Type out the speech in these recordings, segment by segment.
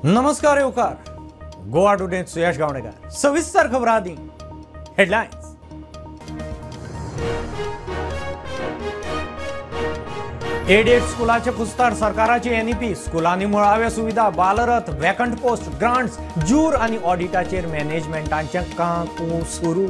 नमस्कार येवकार गोवा टुडे सुयश गावणेकर। सविस्तर खबर आदी हेडलायन्स। एडेड स्कुलाचे कुस्तार सरकाराची एनईपी, स्कुलांनी मुळाव्यो सुविधा, बालरथ, वेकंट पोस्ट, ग्रांट्स, जूर आनी ऑडिटाचेर मॅनेजमेंटांचें काकू सुरू।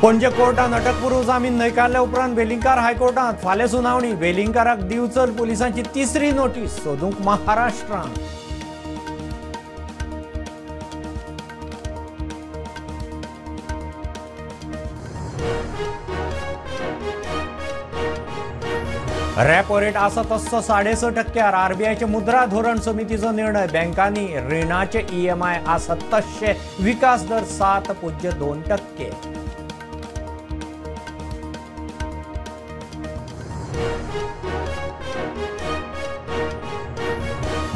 पणजे कोर्टान अटकपूर्व जामीन न्हयकारल्या उपरांत वेलिंगकार हायकोर्टांत फाल्यां सुनावणी। वेलिंगकाराक दिवचल पुलिसांची तिसरी नोटीस, सोदूंक महाराष्ट्रांत। रेपो रेट आसा तस्सो 6.5%। आरबीआयचे मुद्रा धोरण समितीचो निर्णय, बँकांनी रिणाचे ईएमआय आसा तश्शे, विकास दर 7.2%।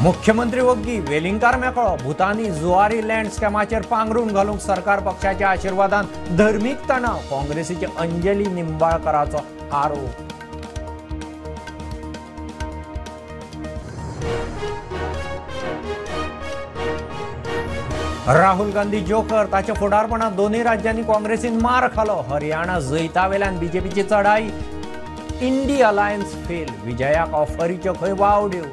मुख्यमंत्री वग्गी वेलिंगकार मेकळो, भूतानी जुवारी लँड स्कॅमाचेर पांगरून घालूंक सरकार पक्षाच्या आशीर्वादान धर्मीक तणाव, काँग्रेसीचे अंजली निंबाळकराचो आरोप। राहुल गांधी जोकर, ताच्या फुडारपणात दोन्ही राज्यांनी काँग्रेसीन मार खालो। हरियाणा जैतावेल्यान बीजेपीची चढाई, इंडी अलायन्स फेल, विजयाक ऑफरीच्यो खंय वावड्यो।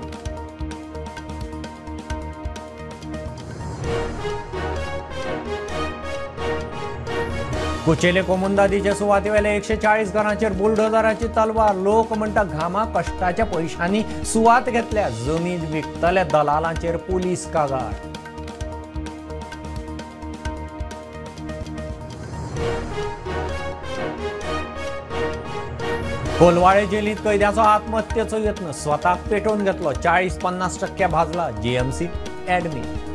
कुचेले कोमुंदादीचे सुवातेवेले 140 घरांचेर बुलडोझराची तलवार, लोक म्हणटा घामा कष्टाच्या पैशांनी सुवात घेतल्या, जमीन विकतल्या दलालांचेर पुलीस कागाळ। कोलवाळे जेलीत कैद्याचो आत्महत्येचो यत्न, स्वताक पेटोवन घेतलो, 40-50% भाजला, जीएमसी ऍडमिट।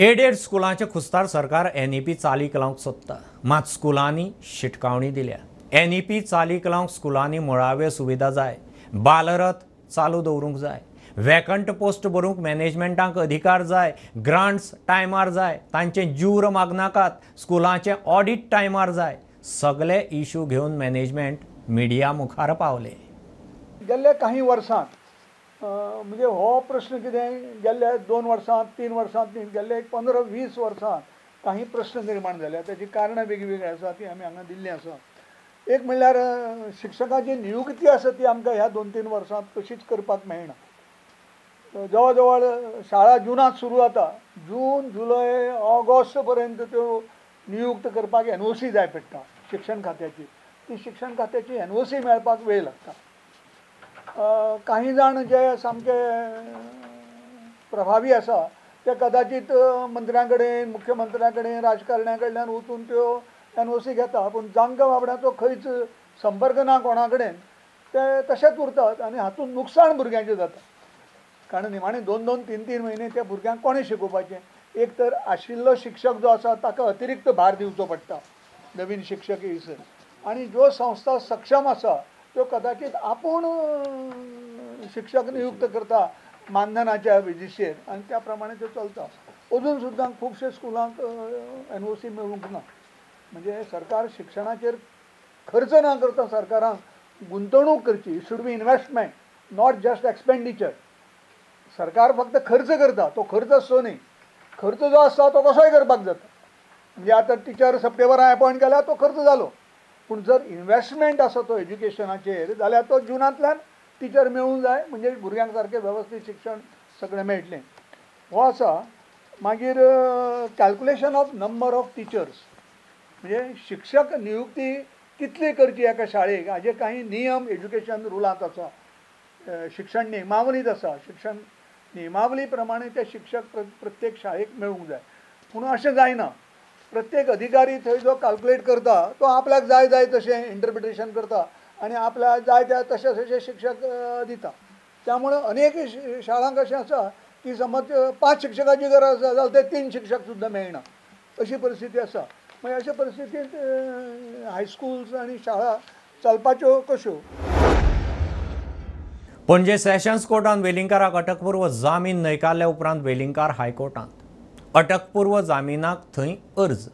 एडेड स्कुलांचे खुस्तार सरकार एनईपी चालीक लावंक सोदता, मात स्कुलांनी शिटकावणी दिल्या। एनईपी चालीक लावंक स्कुलांनी मुळाव्यो सुविधा जाय, बालरथ चालू दवरूंक जाय, वेकंट पोस्ट भरूंक मॅनेजमेंटांक अधिकार जाय, ग्रांट्स टायमार जाय, तांचे जूर मागनाकात, स्कुलांचे ऑडिट टायमार जाय। सगळे इशू घेवन मॅनेजमेंट मिडिया मुखार पावले। गेल्ल्या काही वर्सांत म्हणजे हो प्रश्न कितें गेल्ल्या 2 वर्सांत 3 वर्सांत न्ही, गेल्ल्या एक 15-20 वर्सांत काही प्रश्न निर्माण जाल्या। ताची कारणां वेगवेगळीं आसा, ती आमी हांगा दिल्लीं आसा। एक म्हणल्यार शिक्षकाची नियुक्ती आसा ती आमकां ह्या 2-3 वर्सांत कशीच करपाक मेळना। जवळ जवळ शाळा जुनांत सुरू जाता, जून जुलय ऑगस्ट पर्यंत त्यो नियुक्त करपाक एनओसी जाय पडटा शिक्षण खात्याची। ती शिक्षण खात्याची एनओसी मेळपाक वेळ लागता। काही जाण जे सामके प्रभावी आसा ते कदाचित मंत्र्यां कडेन, मुख्यमंत्र्यां कडेन, राजकारण्यां कडल्यान वचून त्यो एनओसी घेता, पूण जांकां बाबड्यांचो खंयच संपर्क ना कोणा कडेन ते तशेंच उरतात आनी हातूंत नुकसाण भुरग्यांचें जाता। कारण निमाणे 2-2, 3-3 म्हयने त्या भुरग्यांक कोणें शिकोवपाचें? एक तर आशिल्लो शिक्षक जो आसा ताका अतिरिक्त भार दिवचो पडटा नवीन शिक्षक येयसर, आनी ज्यो संस्था सक्षम आसा त्यो कदाचित आपूण शिक्षक नियुक्त करता मानधनाच्या बेजीचेर आनी त्या प्रमाणे त्यो चलता। अजून सुद्दां खुबशे स्कुलांक एनओसी मेळूंक ना। म्हणजे सरकार शिक्षणाचेर खर्च ना करता सरकारान गुंतवणूक करची। It should be investment, not just expenditure. सरकार फक्त खर्च करता, तो खर्च आसचो न्ही। खर्च जो आसता तो कसोय करपाक जाता। म्हणजे आतां टिचर सप्टेंबरान अपॉयंट केल्यार तो खर्च जालो, पूण जर इन्वेस्टमेंट आसा तो एज्युकेशनाचेर जाल्यार तो जुनांतल्यान टिचर मेळूंक जाय, म्हणजे भुरग्यांक सारकें वेवस्थीत शिक्षण सगळें मेळटलें। हो आसा। मागीर calculation of number of teachers, म्हणजे शिक्षक नियुक्ती कितली करची एका शाळेक हाजे काही नियम एज्युकेशन रुलांत आसा, शिक्षण नियमावलींत आसा। शिक्षण नियमावली प्रमाणे ते शिक्षक प्रत्येक शाळेक मेळूंक जाय, पूण अशें जायना। प्रत्येक अधिकारी थंय जो कॅल्क्युलेट करता तो आपल्याक जाय जाय तशें इंटरप्रिटेशन करता आनी आपल्याक जाय त्या तशे तशे शिक्षक दिता। त्यामुळे अनेक शाळांक अशें आसा की समज 5 शिक्षकाची गरज आसा जाल्यार ते 3 शिक्षक सुद्दां मेळना, अशी परिस्थिती आसा। मागीर अशे परिस्थितींत हायस्कूल्स आनी शाळा चलपाच्यो कश्यो? पणजे सेशन्स कोर्टान वेलिंगकाराक अटकपूर्व जामीन न्हयकारल्या उपरांत वेलिंगकार हायकोर्टांत अटकपूर्व जामिनाक थंय अर्ज.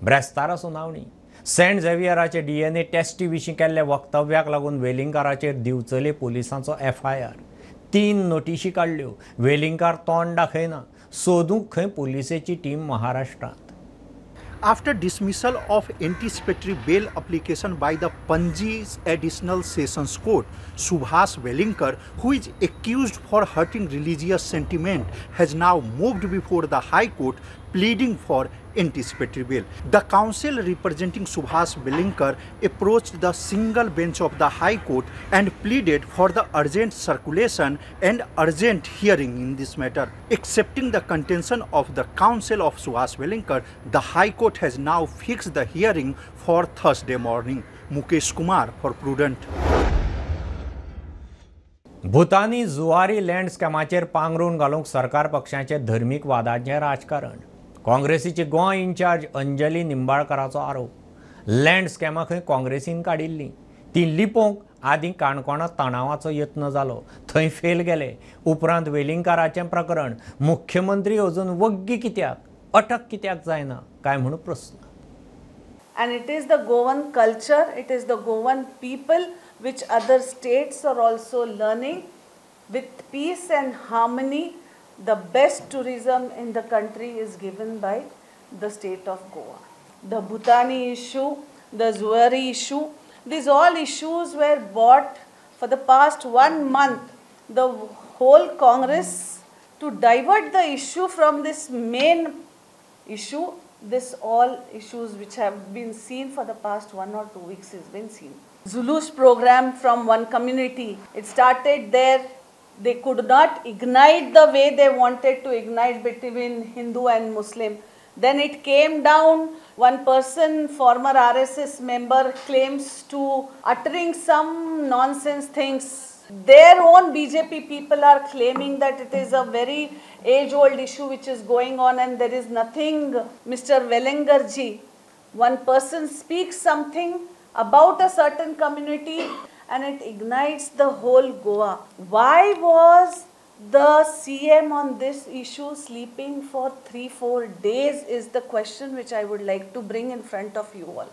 ब्रेस्तारा सुनावणी. सेंट झेवियराचे डीएनए टेस्टी विशीं केल्ल्या वक्तव्याक लागून वेलिंगकाराचेर दिवचले पोलिसांचो एफआयआर. 3 नोटिशी काडल्यो. वेलिंगकार तोंड दाखयना. सोदूंक खंय पोलिसेची टीम महाराष्ट्रांत. After dismissal of anticipatory bail application by the Panji Additional Sessions Court, Subhash Velingkar, who is accused for hurting religious sentiment, has now moved before the High Court pleading for anticipatory bail. The counsel representing Subhash Velingkar approached the single bench of the High Court and pleaded for the urgent circulation and urgent hearing in this matter. Accepting the contention of the counsel of Subhash Velingkar, the High Court has now fixed the hearing for Thursday morning. Mukesh Kumar for Prudent. Bhutani Zuari land स्कॅमाचेर पांगरून घालूंक सरकार पक्षाचें धर्मीक वादाचें राजकारण. काँग्रेसीची Goa in-charge Anjali निंबाळकराचो आरोप. Land स्कॅमा खंय काँग्रेसीन काडिल्लीं, तीं लिपोवंक आदीं काणकोणांत तणावाचो यत्न जालो, थंय फेल गेले. उपरांत वेलिंगकाराचें प्रकरण. मुख्यमंत्री अजून वग्गी कित्याक, अटक कित्याक जायना काय म्हूण प्रस्न. And it is the Goan culture, it is the Goan people which other states are also learning. With peace and harmony, the best tourism in the country is given by the state of Goa. The Bhutani issue, the Zuari issue, these all issues were bought for the past 1 month. The whole Congress, to divert the issue from this main issue, this all issues which have been seen for the past 1 or 2 weeks has been seen. Zulus program from one community, it started there. They could not ignite the way they wanted to ignite between Hindu and Muslim. Then it came down, one person, former RSS member, claims to uttering some nonsense things. Their own BJP people are claiming that it is a very age-old issue which is going on and there is nothing. Mr. Velingkar ji, one person speaks something about a certain community and it ignites the whole Goa. Why was the CM on this issue sleeping for 3-4 days is the question which I would like to bring in front of you all.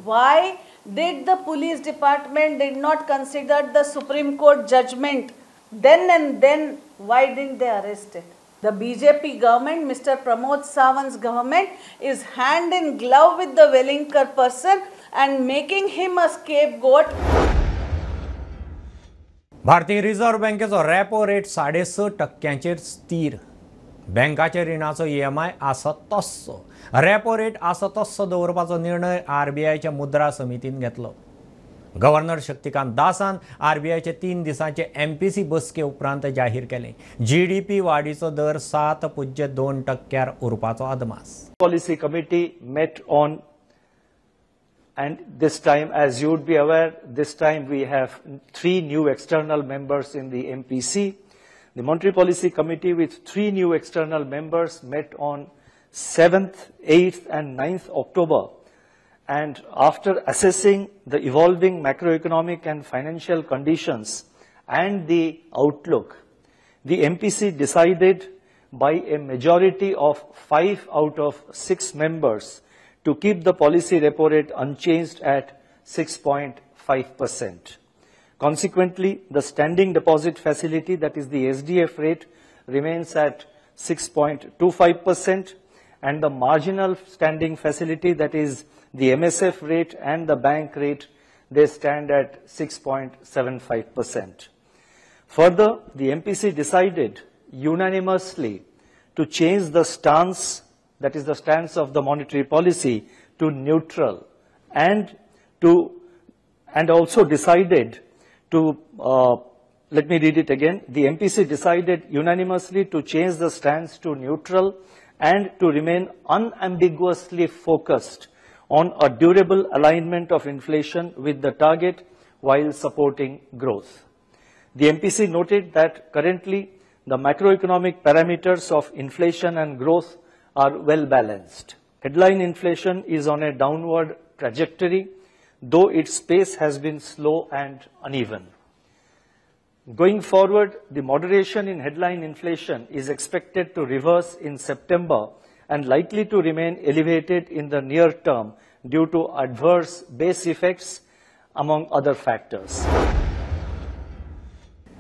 Why did the police department did not consider the Supreme Court judgment then and then? Why didn't they arrest it? The BJP government, Mr. Pramod Sawant's government, is hand in glove with the Velingkar person and making him a scapegoat. भारतीय reserve बँकेचो repo rate 6.5% स्थिर. बँकाच्या रिणाचो EMI आसा तस्सो. Repo rate आसा तस्सो दवरपाचो निर्णय आरबीआयच्या मुद्रा समितीन घेतलो. गव्हर्नर शक्तिकांत दासान आरबीआयचे 3 दिसांचे एमपीसी बसके उपरांत जाहीर केले. जीडीपी वाडीचो दर 7.2% उरपाचो अदमास. Policy committee met on, and this time, as you would be aware, this time we have 3 new external members in the MPC. The Monetary Policy Committee with 3 new external members met on 7th, 8th and 9th October. And after assessing the evolving macroeconomic and financial conditions and the outlook, the MPC decided by a majority of 5 out of 6 members to keep the policy repo rate unchanged at 6.5%. Consequently, the standing deposit facility, that is the SDF rate, remains at 6.25%, and the marginal standing facility, that is the MSF rate and the bank rate, they stand at 6.75%. Further, the MPC decided unanimously to change the stance, that is the stance of the monetary policy, to neutral, and also decided to, let me read it again. The MPC decided unanimously to change the stance to neutral and to remain unambiguously focused on a durable alignment of inflation with the target while supporting growth. The MPC noted that currently the macroeconomic parameters of inflation and growth are well balanced. Headline inflation is on a downward trajectory, though its pace has been slow and uneven. Going forward, the moderation in headline inflation is expected to reverse in September and likely to remain elevated in the near term due to adverse base effects among other factors.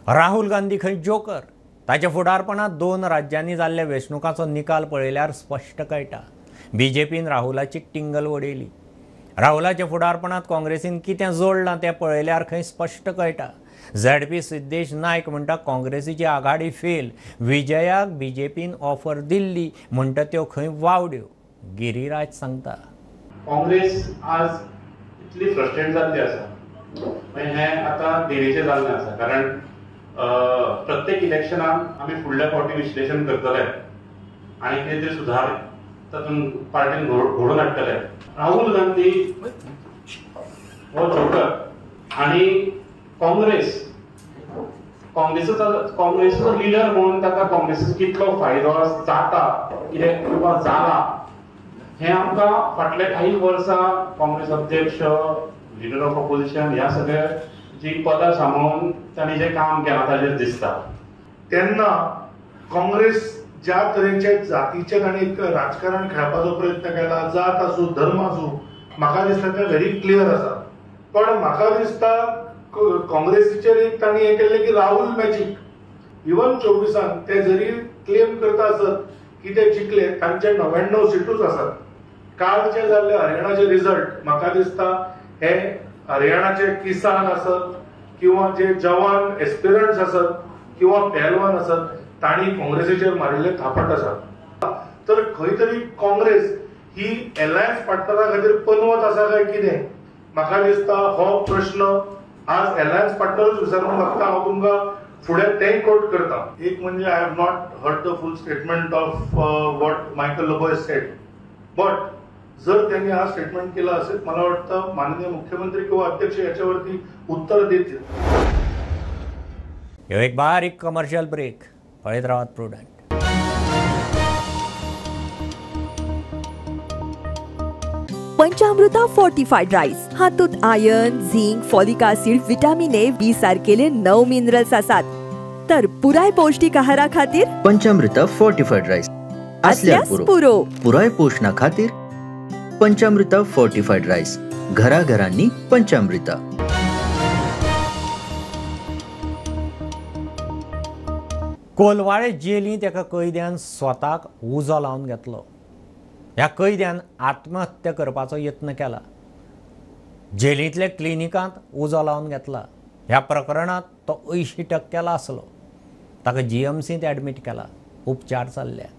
Rahul Gandhi खंय joker, ताच्या फुडारपणांत 2 राज्यांनी जाल्ल्या वेंचणुकांचो निकाल पळयल्यार स्पश्ट कळटा बीजेपीन राहुलाची टिंगल वडयली. राहुलाच्या फुडारपणांत काँग्रेसीन कितें जोडलां तें पळयल्यार खंय स्पश्ट कळटा. झेडपी सिद्धेश नायक म्हणटा काँग्रेसीची आघाडी फेल, विजयाक बीजेपीन ऑफर दिल्ली म्हणटा त्यो खंय वावड्यो. गिरिराज सांगता काँग्रेस आज इतली फ्रस्ट्रेट जाल्ली आसा, हें आतां देरीचें जाल्लें आसा, कारण प्रत्येक इलेक्शनाक आमी फुडल्या फावटी विश्लेशण करतले आनी कितें तरी सुधार तातूंत पार्टीन घडोवन हाडटले. राहुल गांधी हो जोकर आनी काँग्रेस काँग्रेसीचो लिडर म्हणून ताका काँग्रेसीचो कितलो फायदो जाता कितें किंवा जाला हें आमकां फाटले काही वर्सां काँग्रेस अध्यक्ष, लिडर ऑफ ऑपोजिशन ह्या सगळ्या जी पदां सांबाळून तांणी जें काम केलां ताजेर दिसता. तेन्ना काँग्रेस ज्या तरेचे जातीचे तांणी राजकारण खेळपाचो प्रयत्न केला, जात आसूं धर्म आसूं, म्हाका दिसता तें व्हेरी क्लियर आसा. पण म्हाका दिसता काँग्रेसीचेर एक तांणी हें केल्लें की राहुल मॅजीक, इवन 24 ते जरी क्लेम करता आसत की ते जिखले, तांचे 99 सिटूच आसात. कालचे जाल्ले हरियाणाचे रिजल्ट म्हाका दिसता हे हरियाणाचे किसान आसत किंवा जे जवान एस्पिरंट्स आसत किंवा पेहलवान आसत तांणी काँग्रेसीचेर मारिल्ले थापट आसा. तर खंय तरी काँग्रेस ही एलायन्स पार्टनरा खातीर पनवत आसा काय कितें, म्हाका दिसता हो प्रश्न आज एलायन्स पार्टनरूच विचारूंक लागता. हांव तुमकां फुडें तेंय कोट करता. एक म्हणजे I have not heard the full statement of what Michael Lobo said, but जर त्यांनी हा स्टेटमेंट केला असेल, मला वाटतं माननीय मुख्यमंत्री किंवा अध्यक्ष याच्यावरती उत्तर देतील. ह्यो एक बारीक कमर्शियल ब्रेक, पळयत रावात प्रुडंट. पंचामृता फोर्टिफाईड राईस हातूंत iron, zinc, folic acid, vitamin A, B सारकेले 9 minerals आसात. तर पुराय पौष्टिक आहारा खातीर पंचामृता फोर्टिफाईड राईस आसल्यार पुरो. पुराय पोषणा खातीर पंचामृता फोर्टिफाईड राईस, घराघरांनी पंचामृता. कोलवाळे जेलींत एका कैद्यान स्वताक उजो लावन घेतलो. ह्या कैद्यान आत्महत्या करपाचो यत्न केला. जेलींतल्या क्लिनिकांत उजो लावन घेतला. ह्या प्रकरणांत तो 80% आसलो. ताका जीएमसींत ॲडमीट केला. उपचार चल्ल्यात.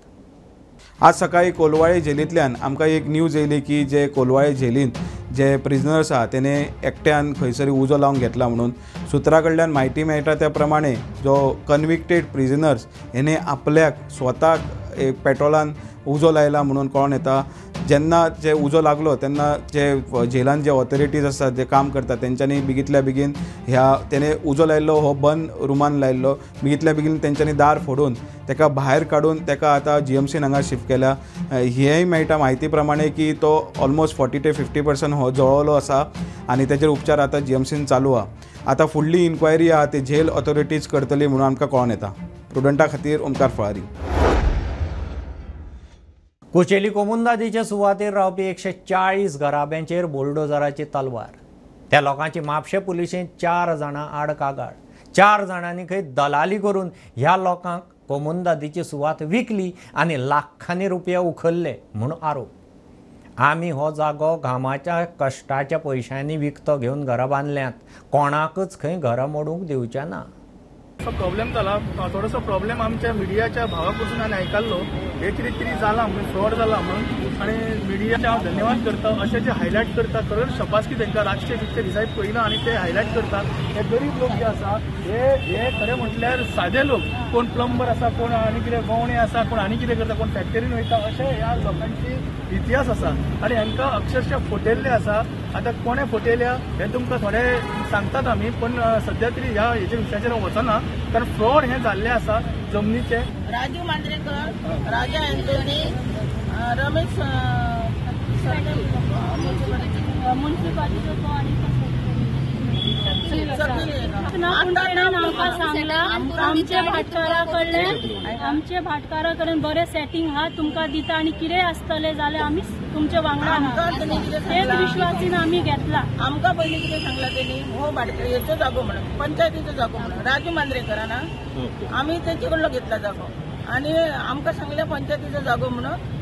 आज सकाळी कोलवाळे जेलींतल्यान आमकां एक न्यूज येयली की जे कोलवाळे जेलींत जे प्रिजनर्स आहा तेणे एकट्यान खंयसर उजो लावन घेतला म्हणून सुत्रा कडल्यान म्हायती मेळटा. त्या प्रमाणे जो कन्विक्टेड प्रिजनर्स हेणे आपल्याक स्वताक एक पेट्रोलान उजो लायला म्हणून कळोन येता. जेन्ना जे उजो लागलो तेन्ना जे जेलान जे ऑथॉरिटीज आसात जे काम करतात तेंच्यांनी बेगींतल्या बेगीन ह्या तेणे उजो लायल्लो हो बंद रुमान लायल्लो, बेगींतल्या बेगीन तेंच्यांनी दार फोडून तेका भायर काडून तेका आतां जीएमसीन हांगा शिफ्ट केल्या. हेंय मेळटा म्हायती प्रमाणे की तो ऑलमोस्ट 40 ते 50% हो जळवलो आसा आनी तेजेर उपचार आतां जीएमसीन चालू आहा. आतां फुडली इन्क्वायरी आहा ती जेल ऑथॉरिटीज करतली म्हणून आमकां कळोन येता. प्रुडंटा खातीर ओमकार फळारी. कुचेली कोमुंदादीचे सुवातेर रावपी 140 घराब्यांचेर बुलडोजराची तलवार. त्या लोकांची म्हापशें पुलिशेंत 4 जाणां आड कागाळ. 4 जाणांनी खंय दलाली करून ह्या लोकांक कोमुंदादीची सुवात विकली आनी लाखांनी रुपया उखल्ले म्हूण आरोप. आमी हो जागो घामाच्या कश्टाच्या पयशांनी विकतो घेवन घरां बांदल्यांत, कोणाकच खंय घरां मोडूंक दिवचें ना. प्रॉब्लेम जाला थोडोसो प्रॉब्लेम आमच्या मिडियाच्या भावा कडसून आनी आयकल्लो हे कितें कितें जालां म्हणून फ्रॉड जाला म्हणून, आनी मिडियाचे हांव धन्यवाद करता अशें जे हायलायट करता. खरेंच शपासकी तांकां रातचे बितचे दिसाय पळयना आनी ते हायलायट करता. हे गरीब लोक जे आसा हे खरें म्हटल्यार सादे लोक, कोण प्लंबर आसा, कोण आनी कितें गवणे आसा, कोण आनी कितें करता, कोण फॅक्टरीन वयता, अशे ह्या लोकांची इतिहास आसा आनी हांकां अक्षरशः फटयल्ले आसा. आतां कोणें फटयल्या हें तुमकां थोडे सांगतात आमी, पण सद्या तरी ह्या हेच्या विशयाचेर वचना कारण फ्रॉड हें जाल्लें आसा जमनीचें. राजू मांद्रेकर, राजा एंटोनी, रमेश आमकां सांगला आमच्या भाटकारा कडल्यान, आमच्या भाटकारा कडेन बरें सेटींग आहा, तुमकां दिता आनी कितें आसतलें जाल्यार आमी तुमच्या वांगडा आहा, तेच विश्वासीन आमी घेतला. आमकां पयलीं कितें सांगला तेणी, हो भाटकार हेचो जागो म्हणून, पंचायतीचो जागो म्हणून, राजू मांद्रेकरान आमी तेचे कडलो घेतला जागो आनी आमकां सांगलें पंचायतीचो जागो म्हणून,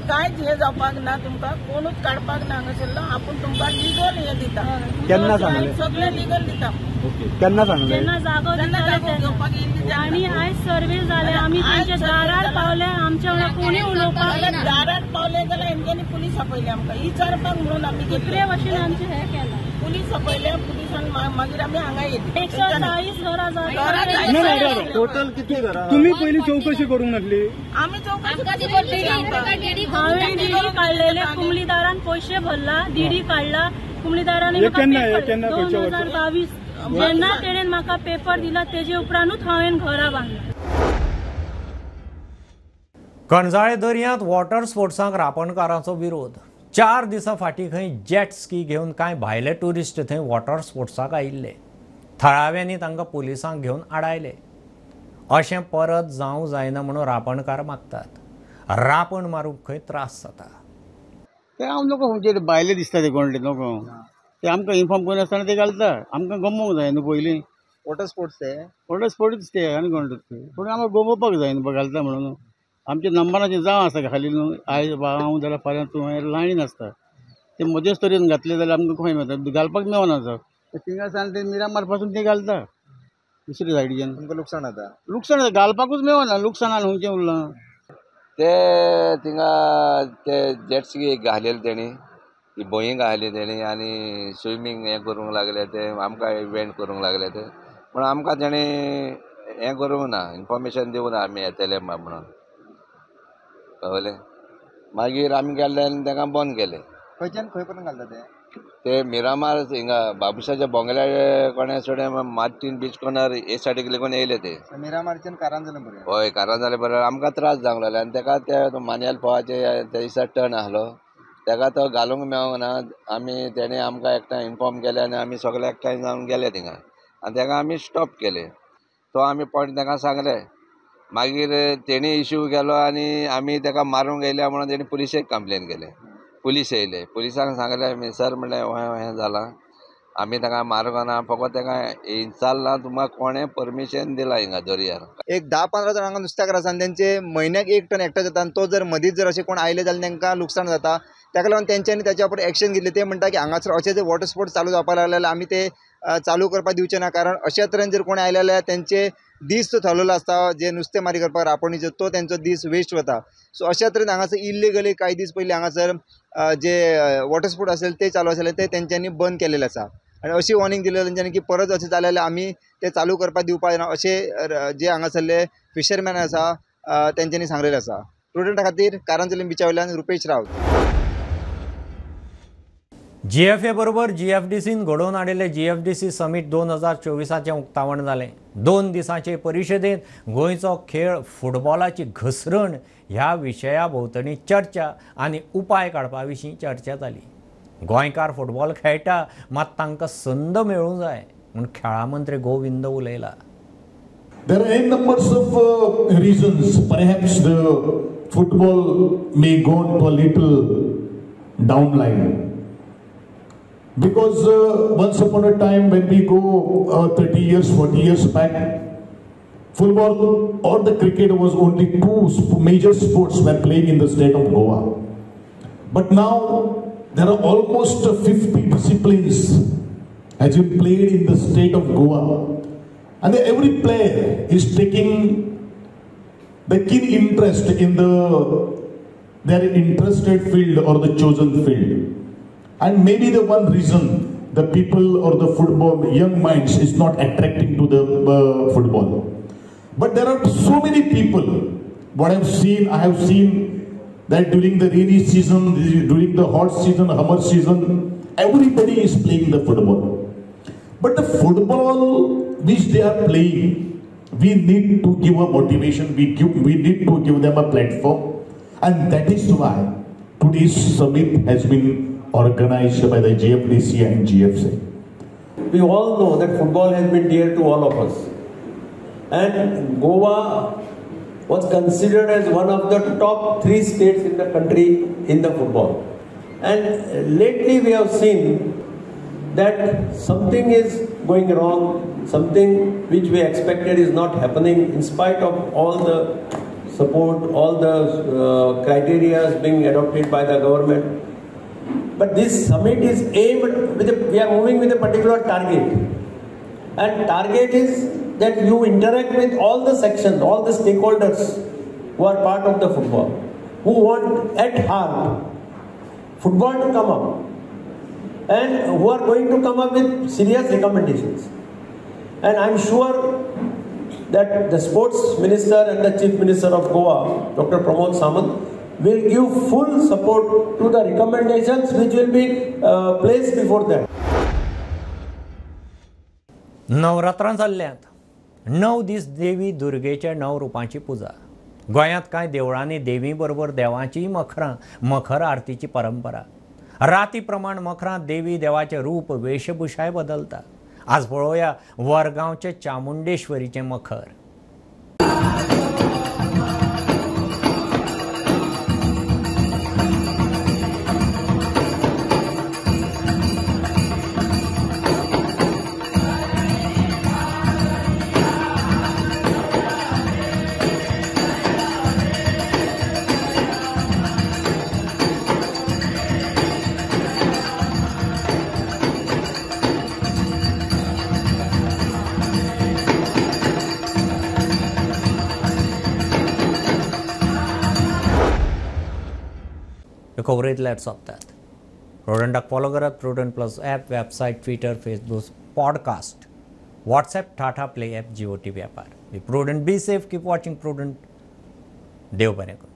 कांयच हें जावपाक ना, तुमकां कोणूच काडपाक ना हांगासरलो, आपूण तुमकां लिगल हें दिता. केन्ना सांगलें? सगळें लिगल दिता. केन्ना सांगलें? जेन्ना जागो दिताले तेन्ना. आनी आयज सर्वे जाले, आमी तेंच्या दारार पावले, आमच्या वांगडा कोणी उलोवपाक दारार पावले जाल्यार हेंच्यांनी पुलीस आपयले आमकां विचारपाक म्हणून. आमी दुसरे भशेन आमचें हें केलां, पुलीस आपयले, पुलिसान मागीर आमी हांगा येयली. 140 घरां जाली. टोटल कितली घरां? तुमी पयलीं चवकशी करूंक नासली? आमी चवकशी हांवें डीडी काडलेले, कुमलीदारान पयशे भरला, डीडी काडला कुमलीदारान 2022 जेन्ना तेणेन म्हाका पेपर दिला तेजे उपरांतूच हांवें घरां बांदला. करंजाळे दर्यांत वॉटर स्पोर्ट्सांक रापणकारांचो विरोध. 4 दिसां फाटीं खंय जेट स्की घेवन कांय भायले ट्युरिस्ट थंय वॉटर स्पोर्ट्साक आयिल्ले. थळाव्यांनी तांकां पुलिसांक घेवन आडायले. अशें परत जावं जायना म्हणून रापणकार मागतात. रापण मारूंक खंय त्रास जाता. ते हांव नको खंयचे भायले दिसता ते कोणले नको, ते आमकां इन्फॉर्म करिनासतना ते घालता, आमकां गमोवंक जाय न्हू पयलीं. वॉटर स्पोर्ट्स ते वॉटर स्पोर्ट्स ते आनी कोण ते, पूण आमकां गमोवपाक जाय न्हू घालता म्हणून. आमच्या नंबराचे जावं आसा खाली न्हू, आयज हांव जाल्यार फाल्यां तूं लायनीन आसता, ते म्हजेच तरेन घातले जाल्यार आमकां खंय मेळटा, घालपाक मेळना. थिंगा सान ते मिरामार पासून ते घालता दुसरे सायडीच्यान. तुमकां लुकसाण जाता? लुकसाण जाता, घालपाकूच मेळना, लुकसाणान खंयचें उरलां ते. थिंगा ते जेट स्की घालेले तेणी, ती बोयींग घाली तेणी आनी स्विमींग हें करूंक लागले ते, आमकां इव्हेंट करूंक लागले ते, पूण आमकां तेणी हें करूंक ना, इन्फॉर्मेशन दिवंक ना आमी येतले म्हणून, कळ्ळें. मागीर आमी गेल्ले आनी तांकां बंद केलें. खंयच्यान खंय पर्यंत घालता ते? ते मिरामार हिंगा बाबुशाच्या बोंगल्या कोण्या सोडे मार्टीन बीच कॉर्नर हे सायडीक लेगून येयले ते. मिरामारच्यान कारांजले पर्यंत? हय, कारांजले पर्यंत आमकां त्रास जावंक लागले आनी ताका ते मान्याल पोवाचे ते दिसा टर्न आसलो, ताका तो घालूंक मेळोंक ना. आमी तेणे आमकां एकठांय इन्फॉर्म केलें आनी आमी सगळे एकठांय जावन गेले थिंगा आनी ताका आमी स्टॉप केले. तो आमी पॉयंट ताका सांगले, मागीर तेणी इश्यू केलो आनी आमी ताका मारूंक येयल्या म्हणून तेणी पुलिशेक कंप्लेन केलें. पुलीस येयले, पुलिसांक सांगलें, सर म्हणलें हें जालां, आमी ताका मारूंक ना, फकत ताका विचारलां तुमकां कोणें परमिशन दिलां हिंगा दर्यार. एक 10-15 जाणांक नुस्त्याक आसा आनी तेंचे म्हयन्याक 1 टन एकटो जाता आनी तो जर मदींच जर अशें कोण आयले जाल्यार तांकां लुकसाण जाता. ताका लागून तेंच्यांनी ताच्या उपर एक्शन घेतलें. ते म्हणटा की हांगासर अशें जर वॉटर स्पोर्ट्स चालू जावपाक लागले जाल्यार आमी ते चालू करपाक दिवचे ना, कारण अशा तरेन जर कोण आयले जाल्यार तेंचे दीस तो थारलेलो आसता जे नुस्तेमारी करपाक रापणीचो, तो तेंचो दीस वेस्ट वता. सो अशा तरेन हांगासर इल्लिगली कांय दीस पयलीं हांगासर जे वॉटर स्पोर्ट आसले ते चालू आसले ते तेंच्यांनी बंद केलेले आसा आनी अशी वॉर्निंग दिलेली तेंच्यांनी की परत अशें जालें जाल्यार आमी ते चालू करपाक दिवपाक ना, अशें जे हांगासरले फिशरमॅन आसा तेंच्यांनी सांगलेलें आसा. स्टुडंटा खातीर कारांजली बिचा वयल्यान रुपेश रावत. जीएफए बरोबर जीएफडीसीन घडोवन हाडिल्ले जीएफडीसी समीट 2024चें उक्तावण जालें. 2 दिसांचे परिशदेंत गोंयचो खेळ फुटबॉलाची घसरण ह्या विशया भोंवतणी चर्चा आनी उपाय काडपा विशीं चर्चा जाली. गोंयकार फुटबॉल खेळटा मात तांकां संद मेळूंक जाय म्हूण खेळां मंत्री Govind उलयला. There are n numbers of reasons. Perhaps the football may go on to a little downline. Because once upon a time when we go 30 years, 40 years back, football or the cricket was only 2 major sports were playing in the state of Goa. But now there are almost 50 disciplines has been played in the state of Goa. And every player is taking the keen interest in their interested field or the chosen field. And maybe the one reason the people or the football young minds is not attracting to the football. But there are so many people. What I have seen that during the rainy season, during the hot season, summer season, everybody is playing the football. But the football which they are playing, we need to give a motivation, we need to give them a platform. And that is why today's summit has been organized by the GFDC and GFC. we all know that football has been dear to all of us. And Goa was considered as one of the top 3 states in the country in the football. And lately we have seen that something is going wrong, something which we expected is not happening in spite of all the support, all the criteria being adopted by the government. But this summit is aimed with we are moving with a particular target. And target is that you interact with all the sections, all the stakeholders who are part of the football, who want at heart football to come up and who are going to come up with serious recommendations. And I am sure that the sports minister and the chief minister of Goa, Dr. Pramod Samant, will give full support to the recommendations which will be placed before them. नवरात्रां जाल्ल्यांत 9 दीस देवी दुर्गेच्या 9 रुपांची पुजा. गोंयांत कांय देवळांनी देवी बरोबर देवांचीय मखरां, मखर आरतीची परंपरा. राती प्रमाण मखरां देवी देवाचें रूप वेशभूषाय बदलता. आज पळोवया वरगांवचे चामुंडेश्वरीचें मखर. खबरेत लायट सोंपतात. प्रुडंटाक फॉलो करात. Prudent plus app, website, Twitter, Facebook, podcast, WhatsApp, Tata play app, Jio TV ॲपार. Be prudent, be safe, keep watching Prudent. देव बरें करूं.